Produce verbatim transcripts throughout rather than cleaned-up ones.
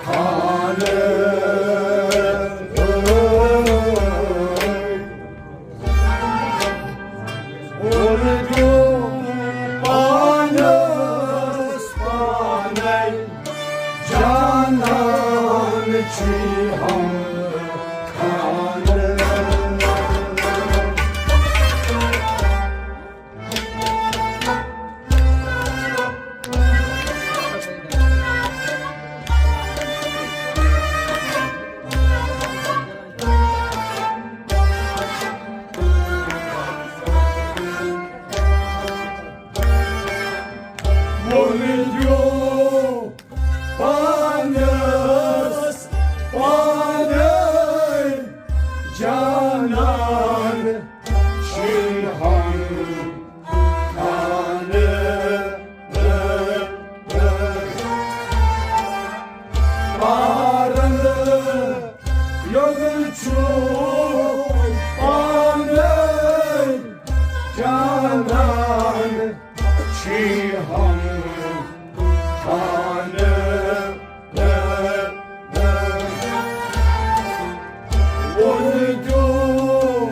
خانہٕ۔ ووٚن دیُم پانَس پانَے، جانان چھُے ہم خانہٕ۔ ووٚن دیُم پانَس پانَے، جانان چھُے ہم خانہٕ۔ پارن یوٚت چھُ پانَے، جانان چھُے ہم خانہٕ۔ ووٚن دیُم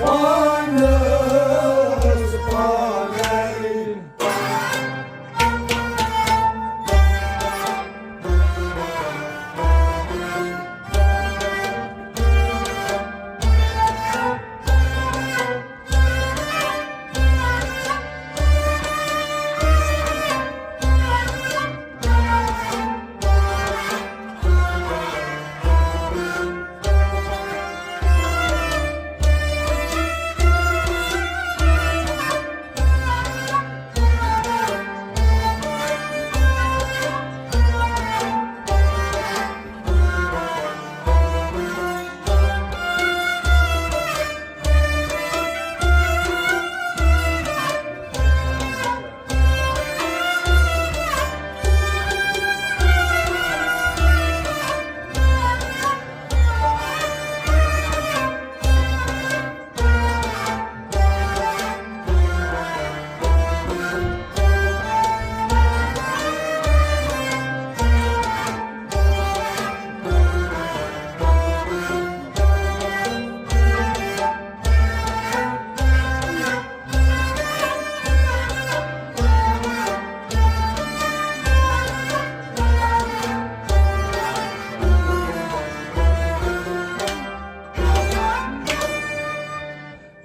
پانَس پانَے۔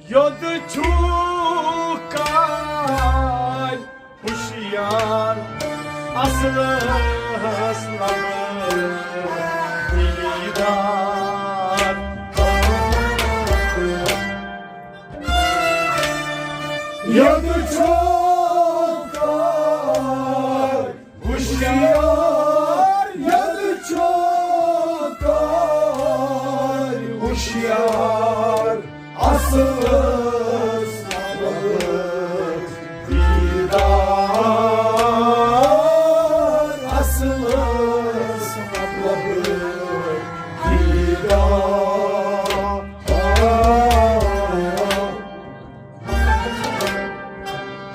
یوٚت چھُ کار ہوشیار، اصلس لبہٕ دیدار۔ یوٚت چھُ کار ہوشیار، یوٚت چھُ کار ہوشیار، اصلس لبہٕ دیدار، اصلس لبہٕ دیدار۔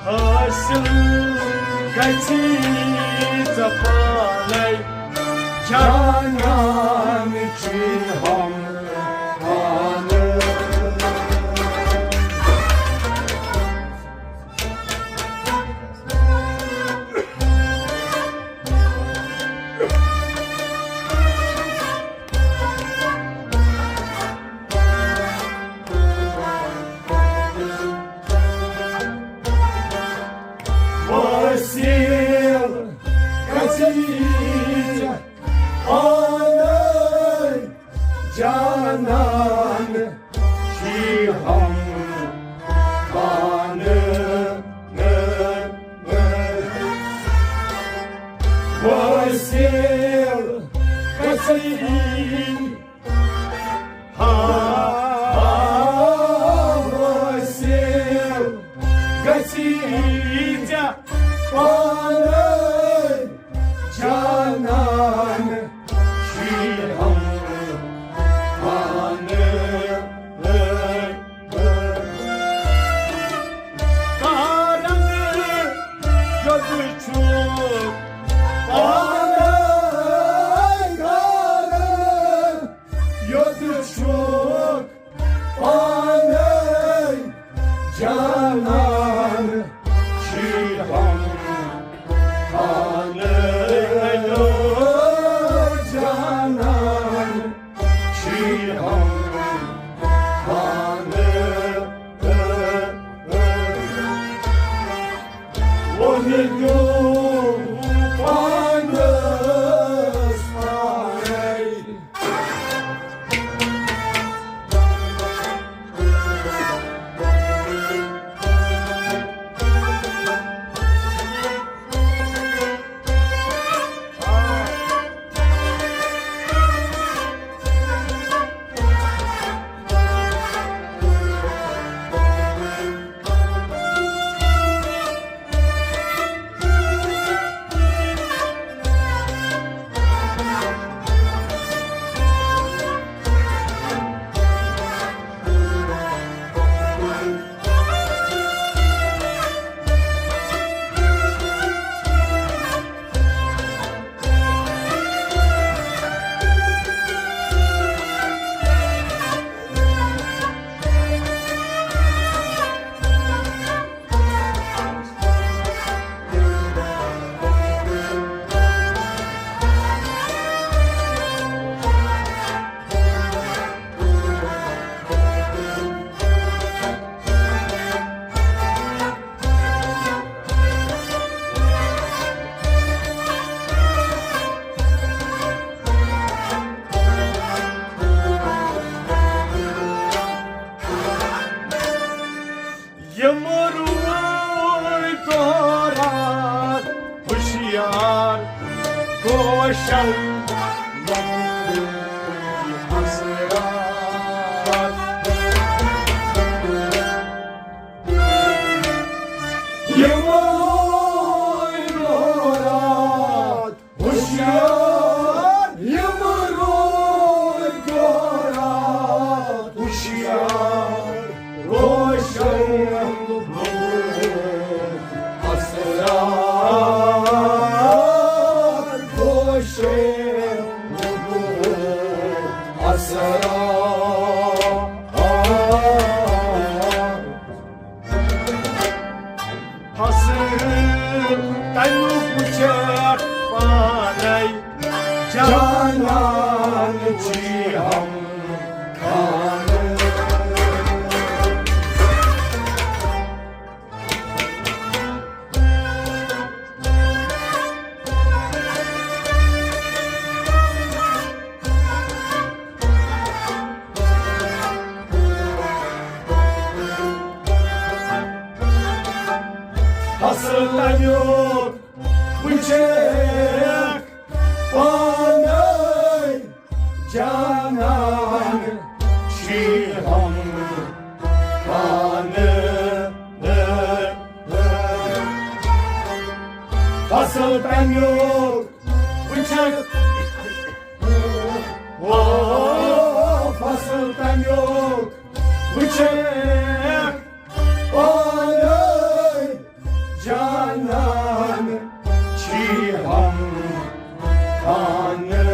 حٲصِل گژھی ژےٚ پانے، جانان چھُے ہم پانہٕ۔ وٲصِل گژھی ژےٚ پانے، جانان چھُے ہم پانہٕ۔ وٲصِل گژھی ہا، ہا، وٲصِل گژھی ژےٚ پانے، جانان چھُے ہم پانہٕ۔ کارن یوٚت چھُ پانہٕ روشن یِمَے راتھ ہوشیار، یِم روٗدۍ دۄہ راتھ ہوشیار، روشن اثرات، روشن اثرات۔ فصل تَمیُک وٕچھکھ پانے، جانان چھی ہم خانہ۔ فصل تَمیُک وٕچھکھ پانے، جانان چھی ہم خانہ۔ فصل تَمیُک وٕچھکھ، او، فصل تَمیُک وٕچھکھ پانے، جانان چھی ہم خانہ۔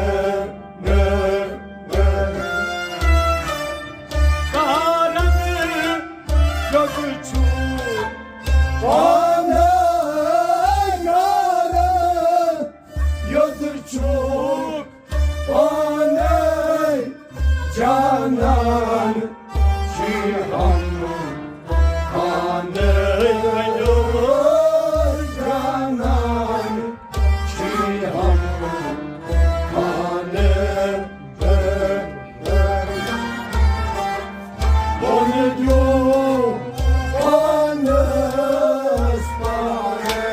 کارن یوٚت چھُ پانے، کارن یوٚت چھُ پانے، جانان چھی ہم خانہ، جانان چھی ہم خانہ۔ بۄن دیُو پانس پانے۔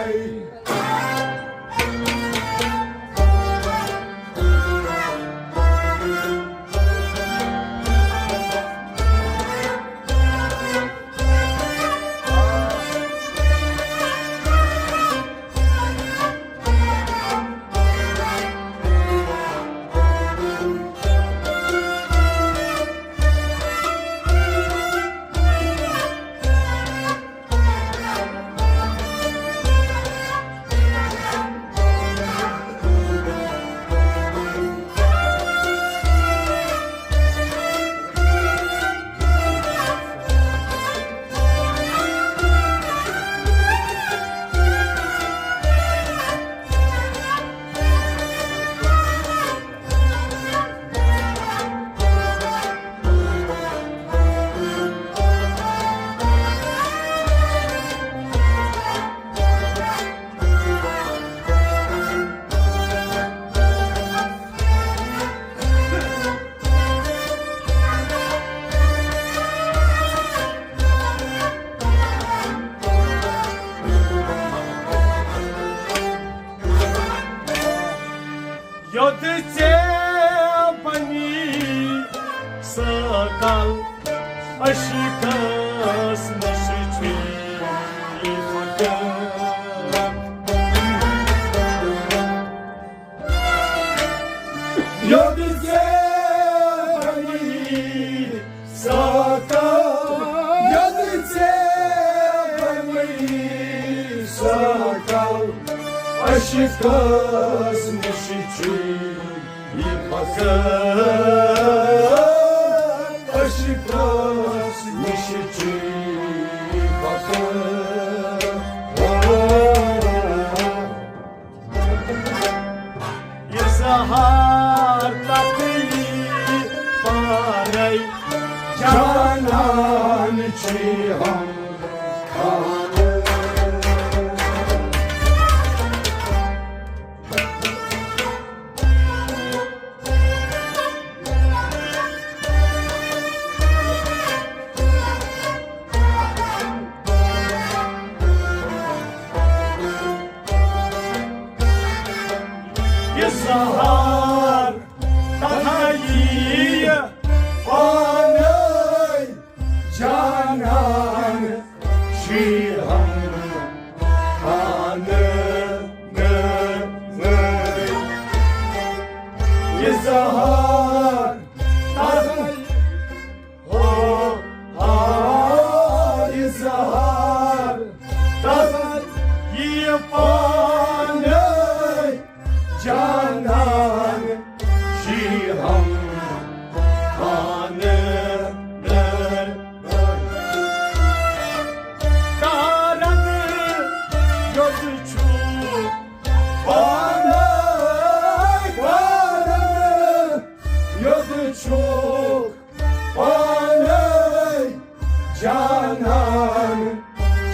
یوٚت ژےٚ پننی سٲکل عشقس نِش چھُے پکان۔ یوٚت ژےٚ پننی ساکا، یوٚت ژےٚ پننی ساکا، عشقس نِش چھُے پکان، عشقس نِش چھُے پکان۔ اظہار تکلیف پانے، جانان چھی ہم خانہ۔ بہار تتھا ییہِ پانے جانان شی ہم خانہٕ اظہار تتھا ہو ہار اظہار تتھا ییہِ پانے جانان شی ہم خانہٕ کارن یوٚت چھُ پانے کارن یوٚت چھُ پانے جانان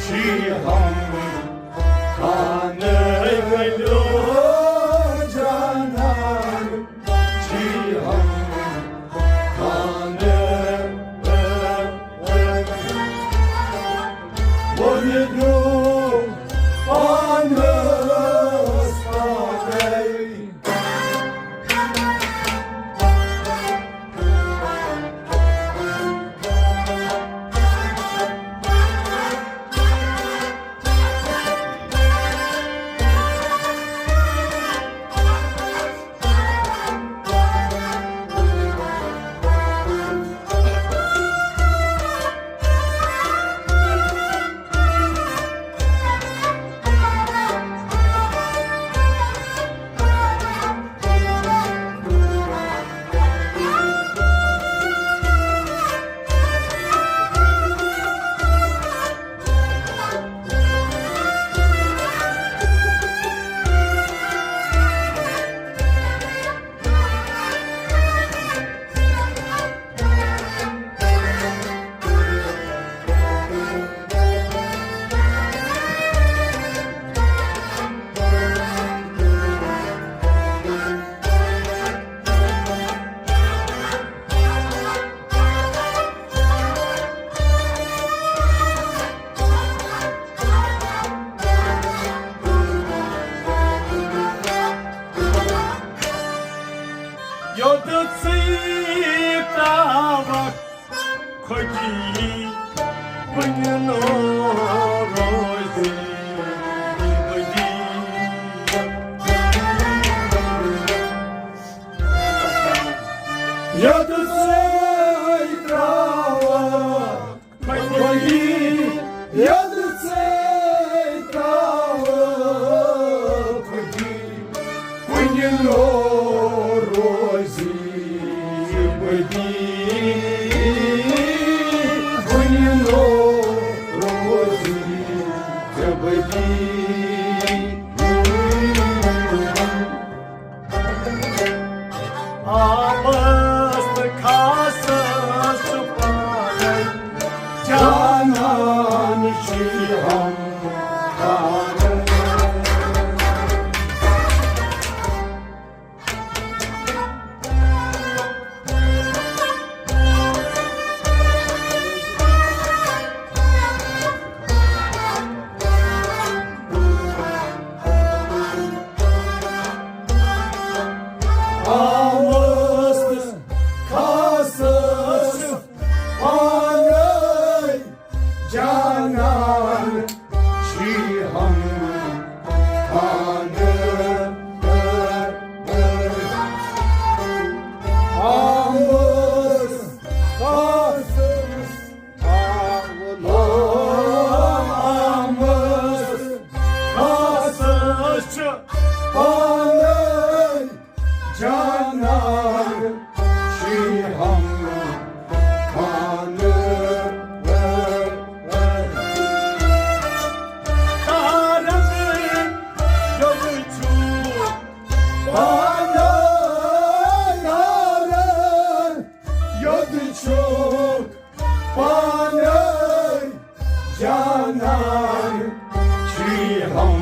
شی ہم خانہٕ گلو جانان شی ہم خانہٕ وۄنۍ دیُن پانس پانے۔ یوٚت ژٕے ترٛاوَکھ کھۄکی، کُنہِ نہٕ روزِ بدی۔ یوٚت ژٕے ترٛاوَکھ کھۄکی، یوٚت ژٕے ترٛاوَکھ کھۄکی، کُنہِ نہٕ روزِ بدی، کُنہِ نہٕ روزِ بدی۔ آمس تہٕ کھاسس چھُ پانے جانان شی ہم خانہٕ۔ آمس تہٕ کھاسس پانے جانان شی ہم خانہٕ۔ آمس کھاسس آمس کھاسس چھُ پانے جانان شی ہم خانہٕ۔ کارن یوٚت چھُ پانے کارن یوٚت چھُ پانے جانان شی ہم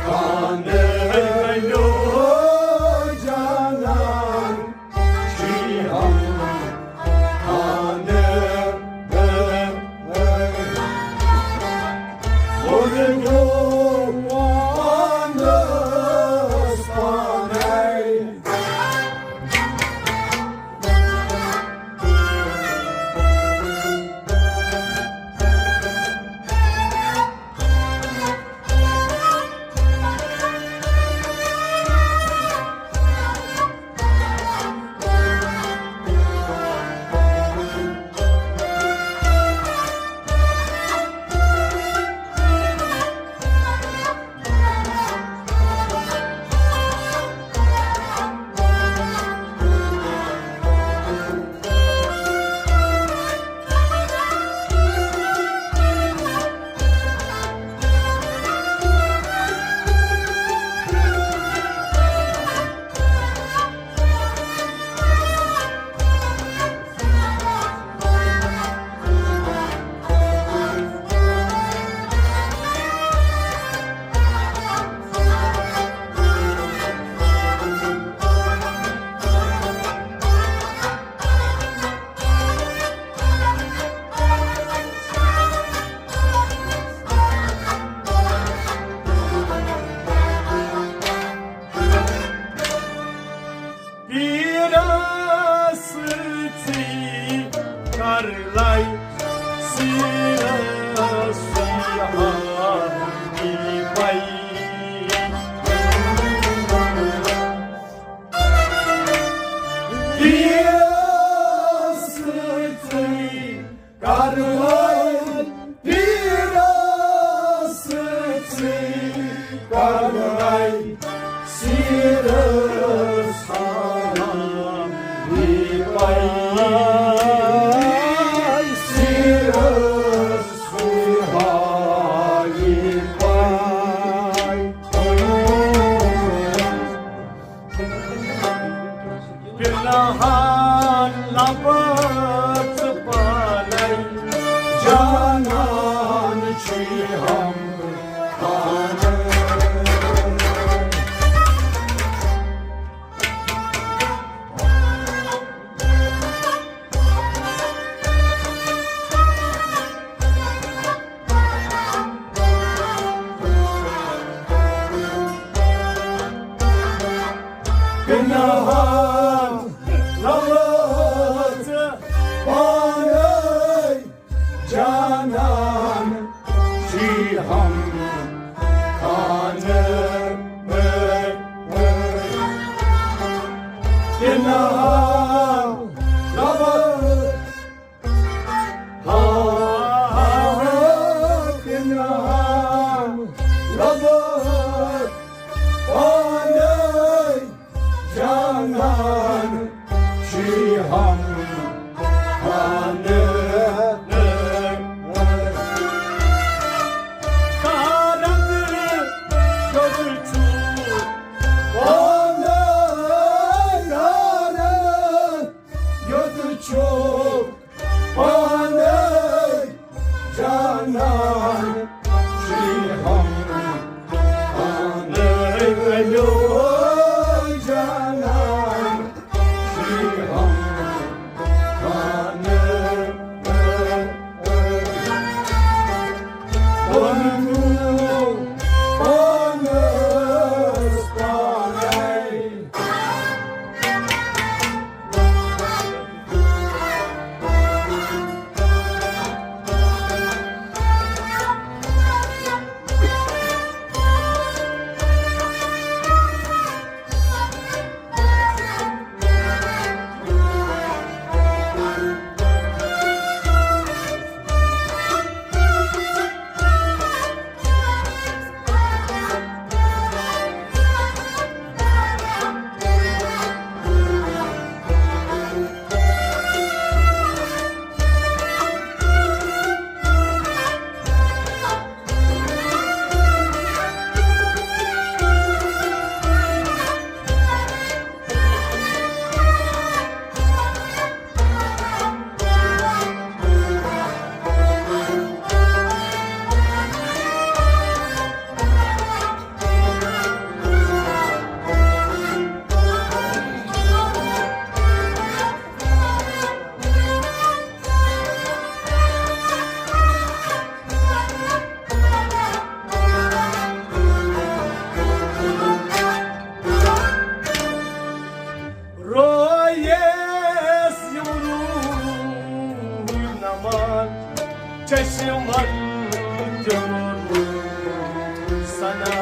خانہٕ۔ جانان شی ہم سۭتۍ کر لے سیٖرس سیاہی پے۔ پیٖرس سۭتۍ کر لے، پیٖرس سۭتۍ کر لے سیٖرس سیاہی پے، سیٖرس سیاہی پے۔ پنہان لبہٕ ژٕ پانے، جانان چھُے ہم پانے۔ پنہان لبہٕ ژٕ پانے، جانان چھُے ہم خانہٕ۔ پنہان لبہٕ، ہا، ہا، ہا، پنہان لبہٕ پانے، جانان چھُے ہم خانہٕ۔ کارن کیُتھ چھُ پانے، کارن کیُتھ چھُ پانے، جانان چھُے ہم پانے، ؤلِو جانان چھُے ہم پانے۔ ووٚنُو پانس پانے۔ رویس یِم روٗدۍ نمان، چشمن تِم روٗدۍ سنا۔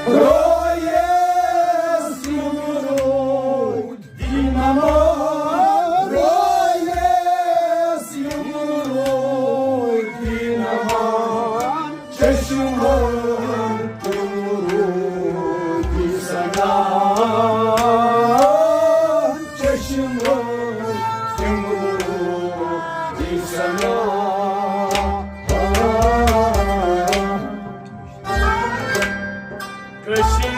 رویس یِم روٗدۍ نمان، رویس یِم روٗدۍ نمان، چشمن تِم روٗدۍ سنا، چشمن تِم روٗدۍ سنا۔ کٔشیٖر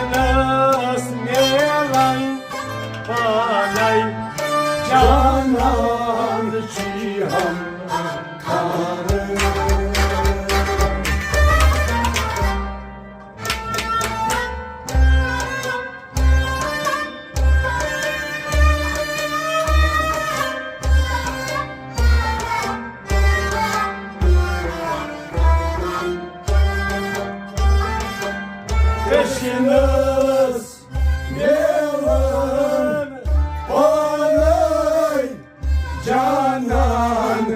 کرشنس میلن پانے جانان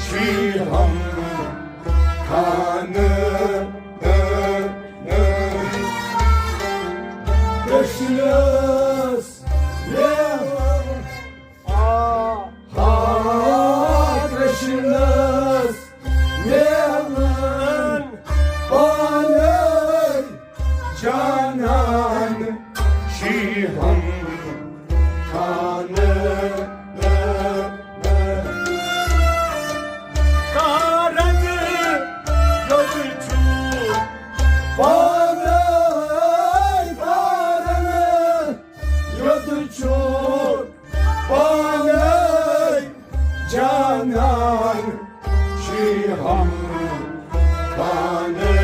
شری ہم خان کرشنس میلن آ، آ، کرشنس میلن پانے جانان شری ہم خان کارن یوت چھُ پانے کارن یوت چھُ پانے جانان شری ہم پانے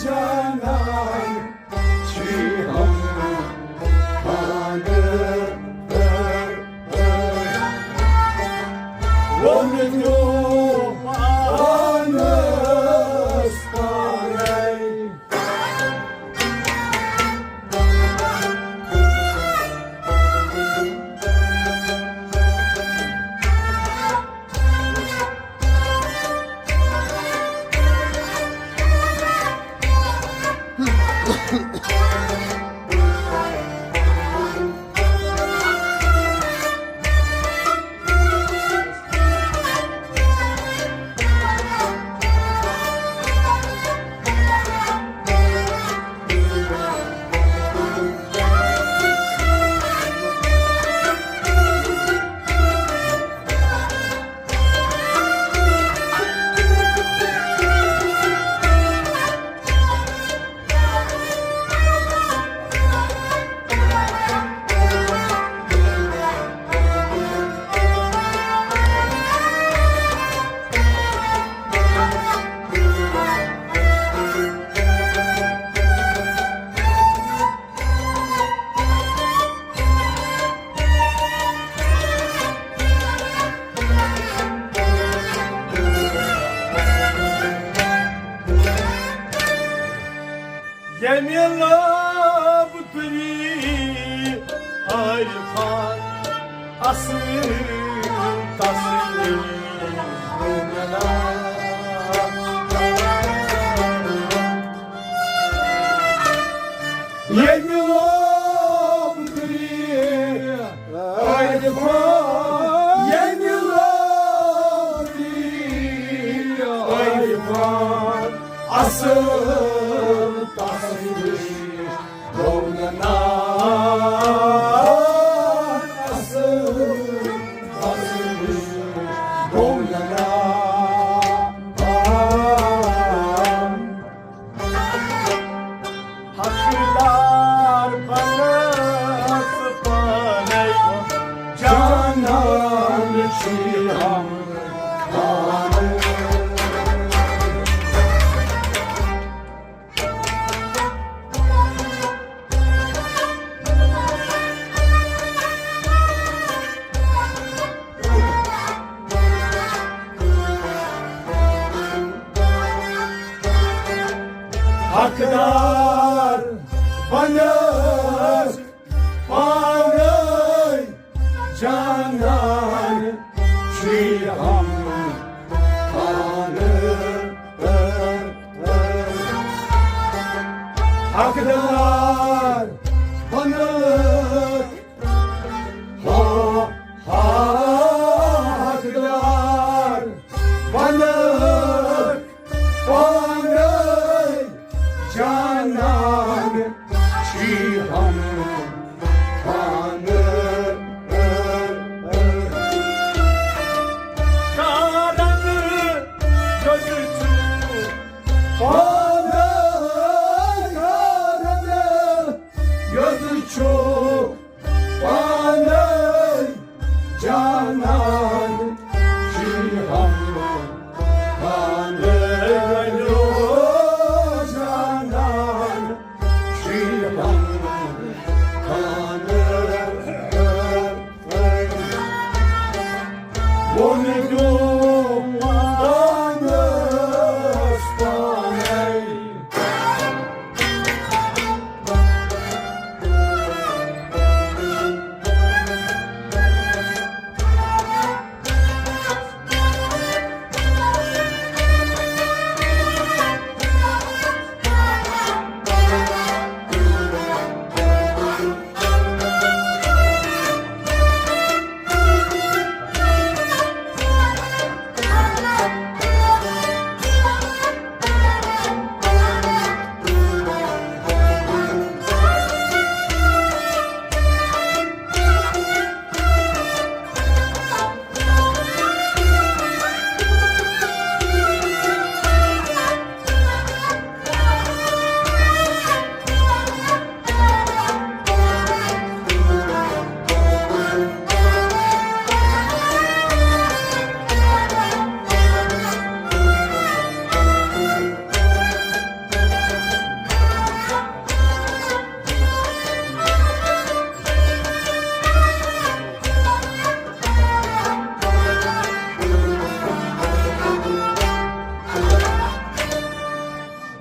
جانان شری ہم پانے ووٚن تِمو پانس پانے۔ ییٚمہِ لوٚب تُری عارفان اصل تصویر ییٚمہِ لوٚب تُری عارفان، ییٚمہِ لوٚب تُری عارفان اصل تصویر گوٚو نہٕ نام، اصل تصویر گوٚو نہٕ نام۔ حقدار بنس پانے جانان شری ہم پانے۔ حقدار بنس پانے جانان شری ہم پانے۔ حقدار بنس ہا، ہا، حقدار بنس پانے جانان شری ہم پانے۔ کارن یوت چھُ پانے، کارن یوت چھُ پانے جانان شری ہم پانے ؤنِو جانان۔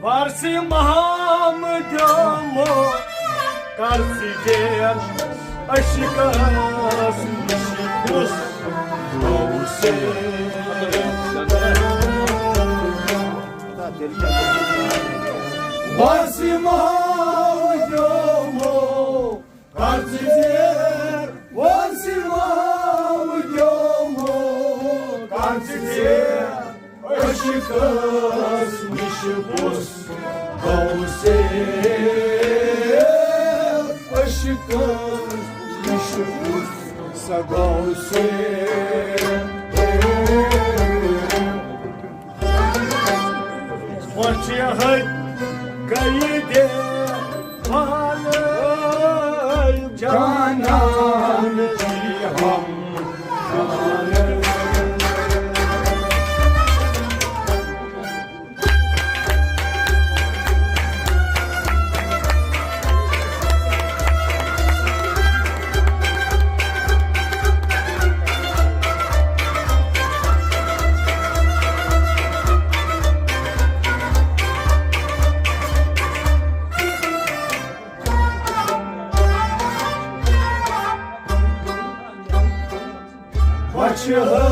وارثی محمد دیومو، کر ژٕ دیر عشقس نِش کُس گوٚو سے۔ وارثی محمد دیومو، کر ژٕ دیر، وارثی محمد دیومو، کر ژٕ دیر عشقس نِش کُس گوٚو سے، عشقس نِش کُس سا گوٚو سے۔ وۄنۍ چھِ یِہوٚے گٔیہِ دے پھالے جانان جی ہم۔ وۄنۍ چھِ